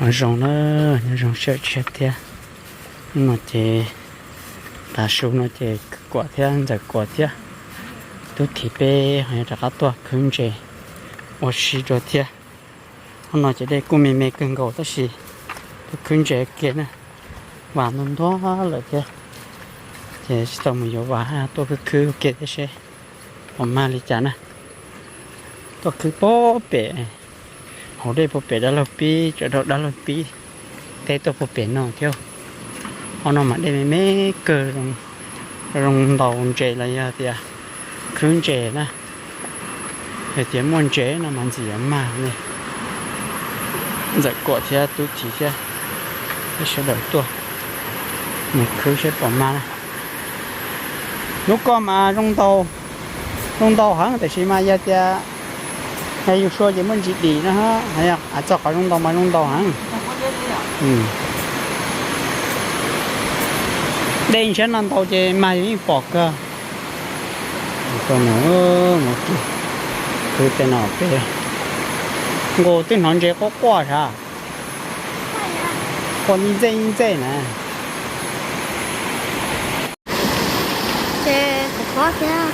Nyob zoo na, nyob zoo sawv daws thiab. Hnub no ces tav su no ces Kuam thiab Ntxawm Kuam thiab Tub Thim peb ho yuav rov qab tuaj khwb ntses ua si dua thiab. Hnub no ces dej kuj me me kawg nkaus tab sis tuaj khwb ntses ua ke na, vas ntuag ntuag lawm thiab, ces tsis tau mus yuav vas, tuaj khwb khwb ua ke thiab seb puas mag li cas na. Tuaj khwb puag pem hauv dej puag pem dab laug pib, tsam dhau dab laug pib teb tuaj puag pem no thiab. Ob no mas dej me me kawg, zoo ntaus ntses los yog tias khwb ntses na. Yog tias muaj ntses no mas ntxim yuav mag ne. Ntxawm Kuam thiab Tub Thim thiab peb sawv daws tuaj mus khwb seb puas mag na. Lub ko mas zoo ntaus, zoo ntaus heev tab sis mas yog tias yus sua ces muaj ntsis dim no, txog qhov zoo ntaus mas zoo ntaus heev. Dej ntshiab no ntaus ces mag yus yeej pom kawg. Khwb tej no peb nkaus twb hnov ntses quaj quaj sav, quaj ntxej ntxej na. Ces kuv phob thiab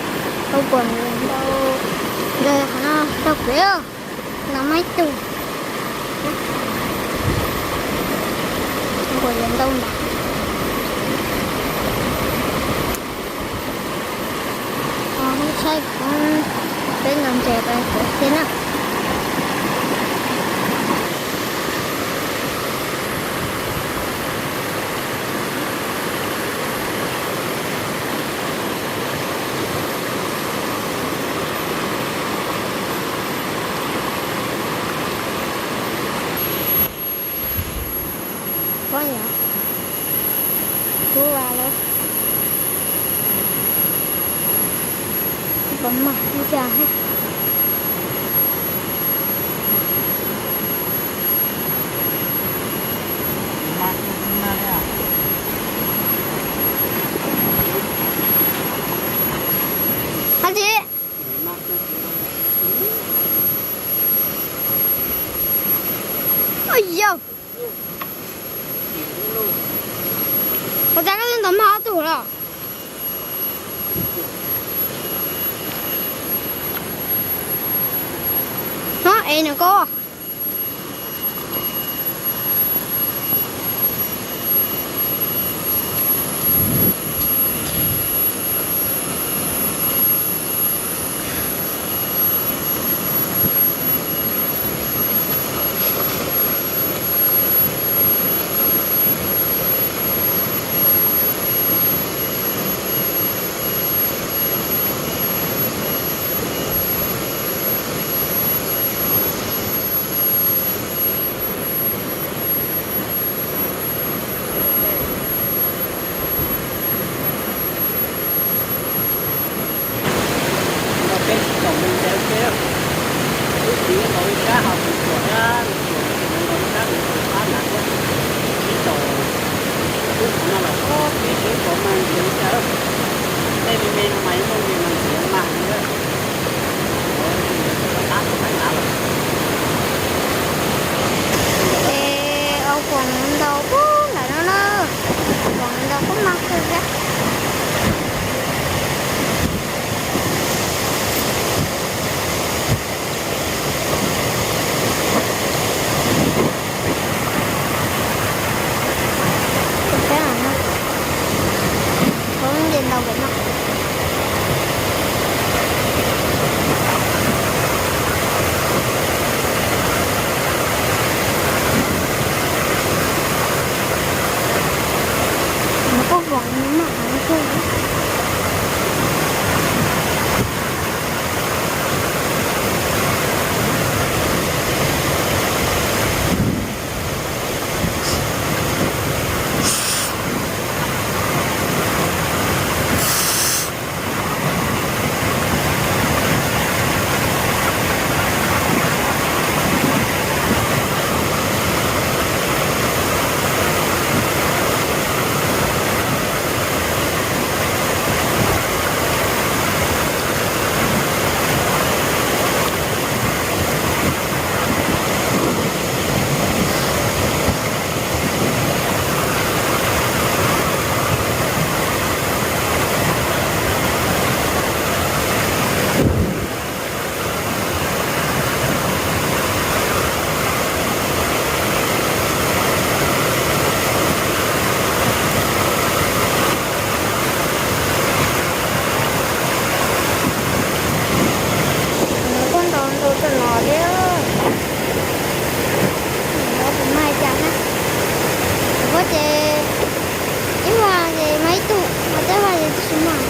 tau Kuam ntau, ntawd qhov no tau kuv no mas ib tug Kuam yuav ntau ntag. Ho hub tsheb peb no ntses rau kuv thiab na. Pob yog tub vas lawm, puas mag li cas thiab. Hab tsi. Ua yau, ua cas koj twb ntawd mag ob tug los? No es nws ko. Vaj yog tib si mas.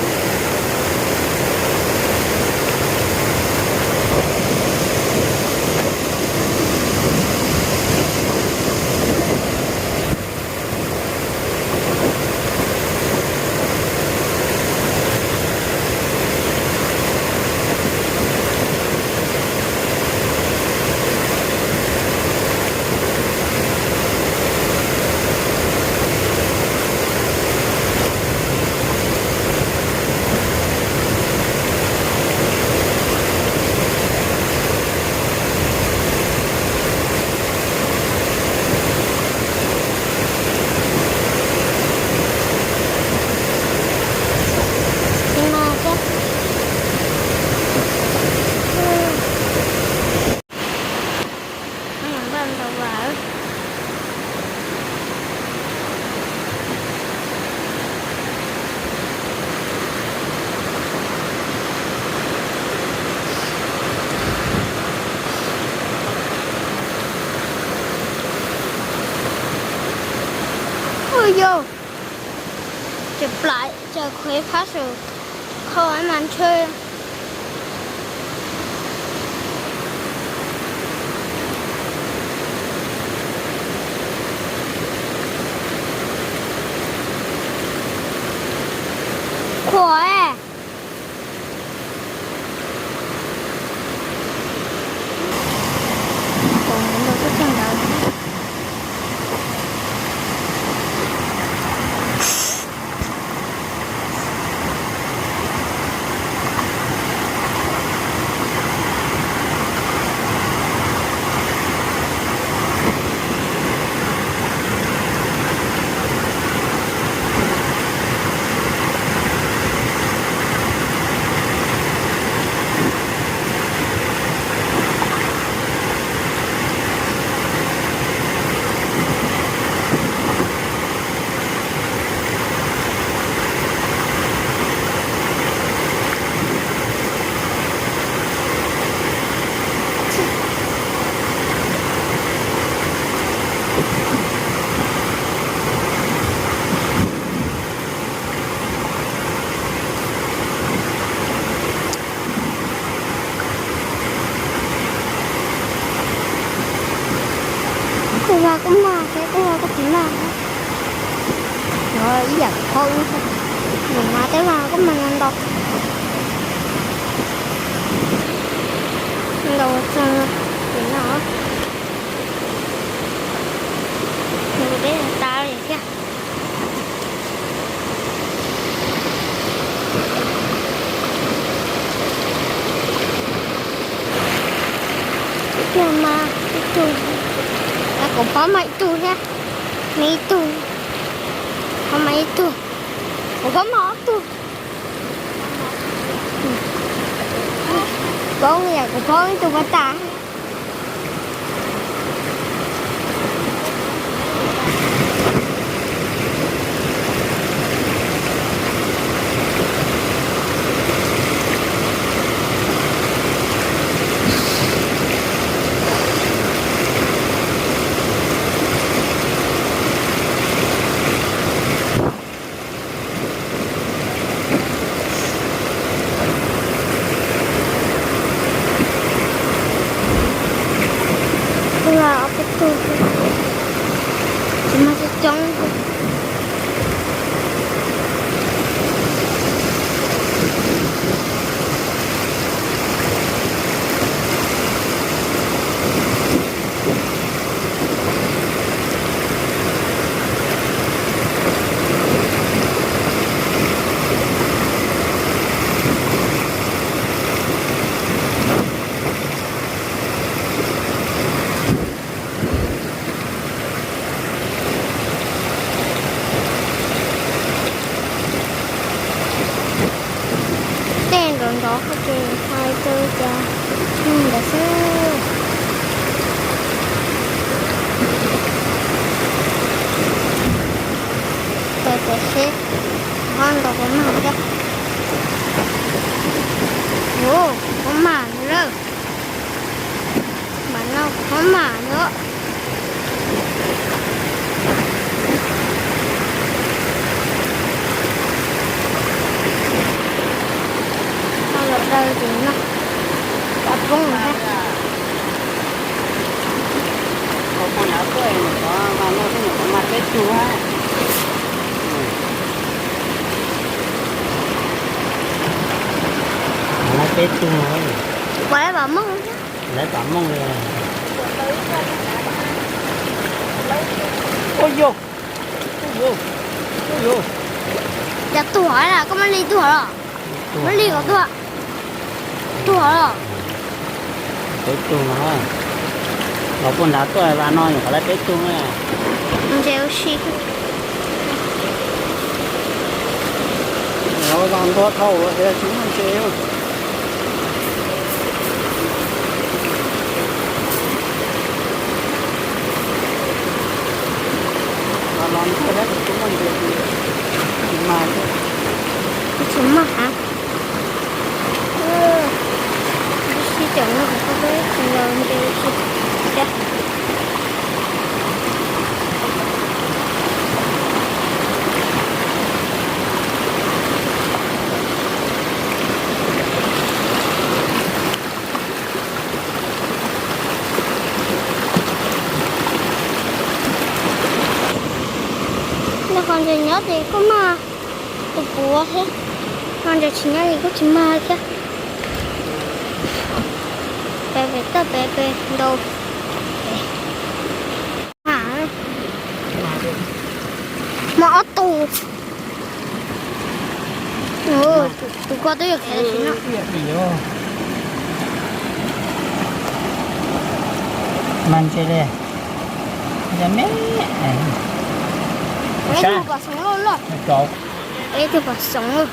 Ua yog, ces plaim ces khuav phab saum khau mas ntshe. Khuav. Kuv vaj kuj mag thiab, kuv vaj kuj tsis mag thiab. Yog ib yam qhov ub, nws mas tej vaj kuj mag ntau ntau. Ntau txog tim no. Nws deb tas li thiab. Ib pliag mas ib tug, kuv pom mas ib tug thiab, nws ib tug, pom mas ib tug, kuv pom mas ob tug. Pom yam kuv pom ib tug pas tas. Kuj vaj ob peb tug, tsis mag coob coob. Tej nrov nrov hais tias hais rau cas ntawd xwb. Ces tias seb ho nrog kuv mag thiab. Ua, kuv mag lawm. Mas no kuv ho mag no. Lawv peb tug no. Ua lawv pam mooj, lawv pam mooj li. Ua yog, ua yog, ua yog. Cas tuag lawm, koj muab li tuag los? Muab li kom tuag. Tuag los? Peb tug no. Los puag nrad tuaj vas no nyuam qhuav lawv peb tug na. Ntses ua si. Los vas ntua dhau los tsis muaj ntses. Los ntua thiab tsis muaj ntses, tsis mag thiab. Tsis mag hev. Sib caum no kuv tau peb tsis los ntses ua si thiab. Noj qhov ntses nyob ces kuj mag tus puav thiab, qhov ntses tsis nyob ces kuj tsis mag thiab. Pem pem toj pem pem ntau. Mas ob tug. Tus ko twb yuav khiav tam sim no. Mas ntses li, yog me, ib tug pom xoov loj loj, ib tug pom xoov loj.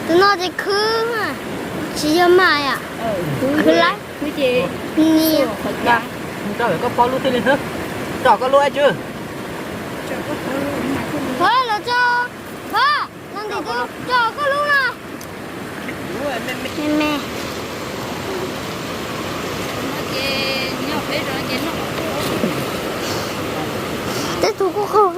Tus no ces khwb, tsis yog mas yom, khwb lawm. Ni, koj paub lub thiaj li hnub, tso koj lub ib tsw. Los tso, los ntim tus tso koj lub no. Me me. Tej tug kuj qaug.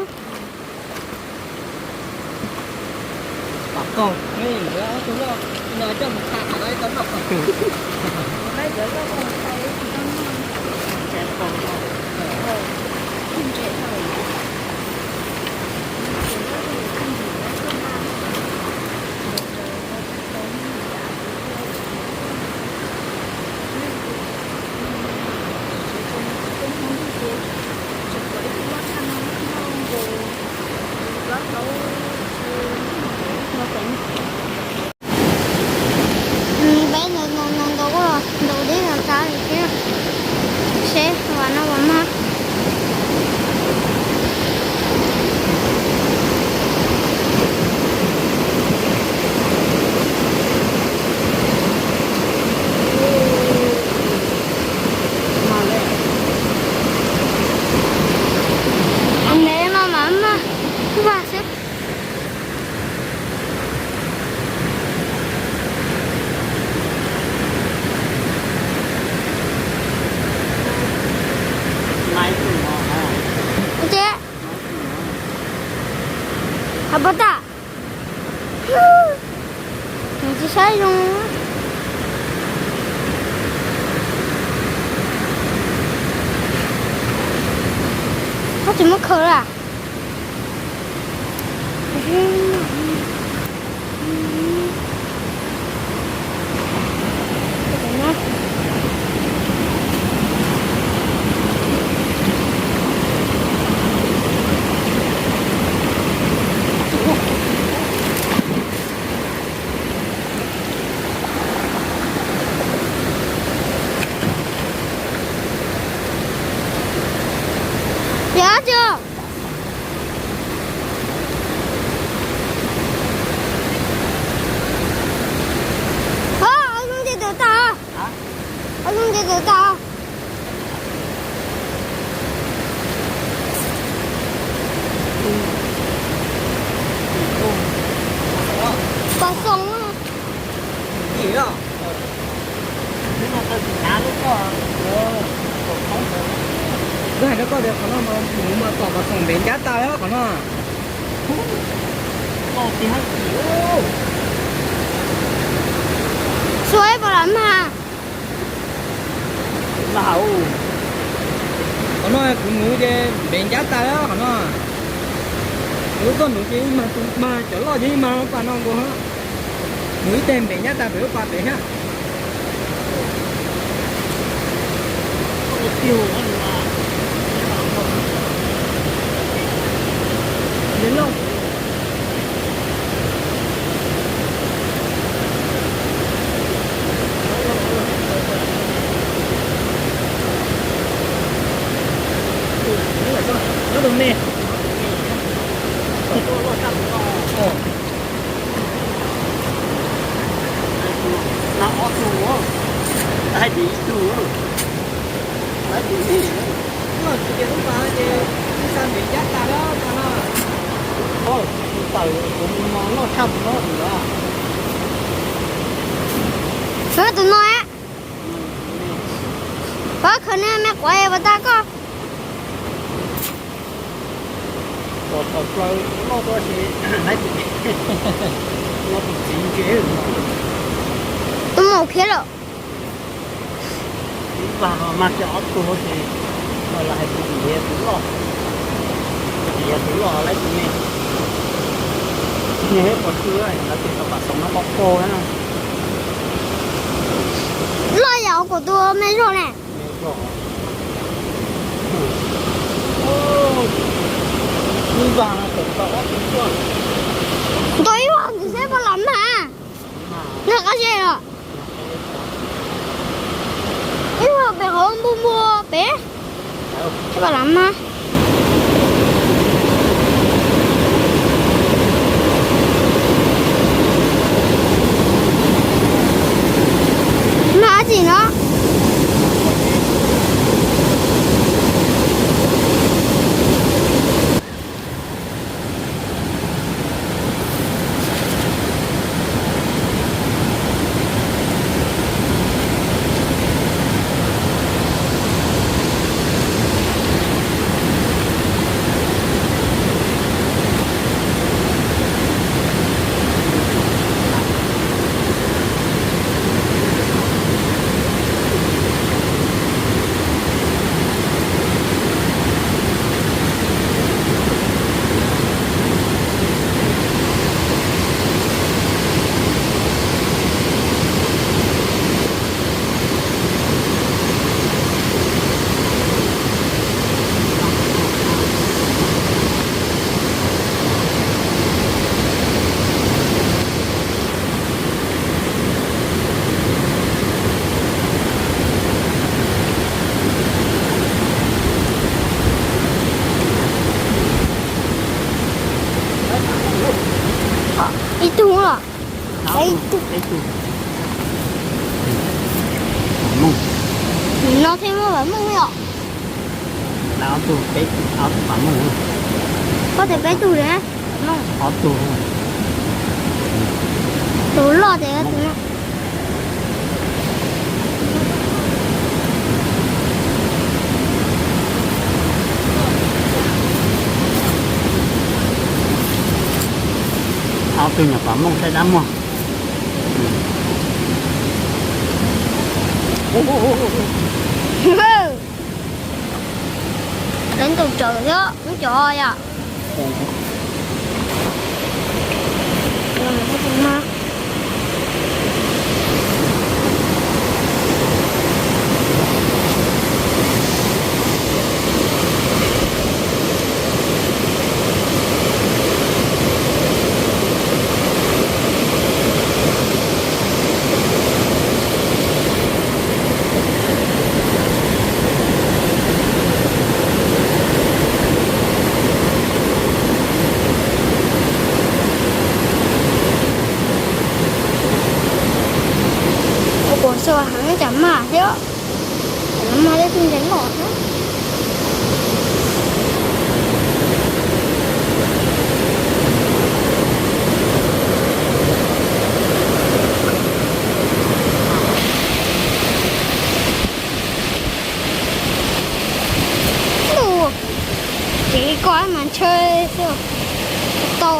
Peb ntau ntau ntau ntau ua ntau deb ntau tsav li thiab. Seb vas no puas mag. Ntev no mas mag, mag xwb. Ces, hab pab tas, tsis saib zoo. Koj tsis muab khaws lawm. Yog tsis, ob zoo ces tawm tas, ob zoo ces tawm tas. Pom xoom. Kuv hais rau koj tias qhov no mas mus mas tom pom xoom ntev ncab tas qhov no. Koj tiag hab. Tua ib pas lam mag. Qhov no kuv nuv ces npev ncab tas qhov no. Kuv tuaj nuv ces mag, cov loj ces mag pas no nkaus. Nuv ib teg npev ncab tas pem lub pas pem thiab. Tus no, pab khaws nej me quav pas tag koj. Pom thaum plaws loj tuaj ces laib tus, no tus txiv ntse. Tus maum khiav lawm. Ib vas mas kiag ob tug ces lawv hais tus tim yog tus loj, tus tim yog tus loj laib tus me. Niag pom tsw lawv tias tau pam xoom no pom pog na. Loj yam kuv tus me zog ne. Ib vas tau ob tug tuaj. Ntau ib vas ntxim xeb pas lam mag. Nag qab ze los. Ib vas pem qhov npua npua pem. Xeb pas lam mag. Mag dab tsi no? Ib tug los? Peb tug. No thiaj muaj vam meej os. Ob tug, peb tug, ob tug vam meej. Koj tias peb tug li. Ob tug. Tus loj tias tus no. Ob tug nyuam pam mooj saib dab muag. Lawv ntaus tsawv thiab ub cov yom. Ua kuv xua heev cas maj thiab. Cov no maj thiab, tus ntses loj thiab. Ces koj mas ntshe xwb tau.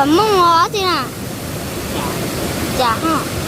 Mooj os, dab tsi na? Cas ho?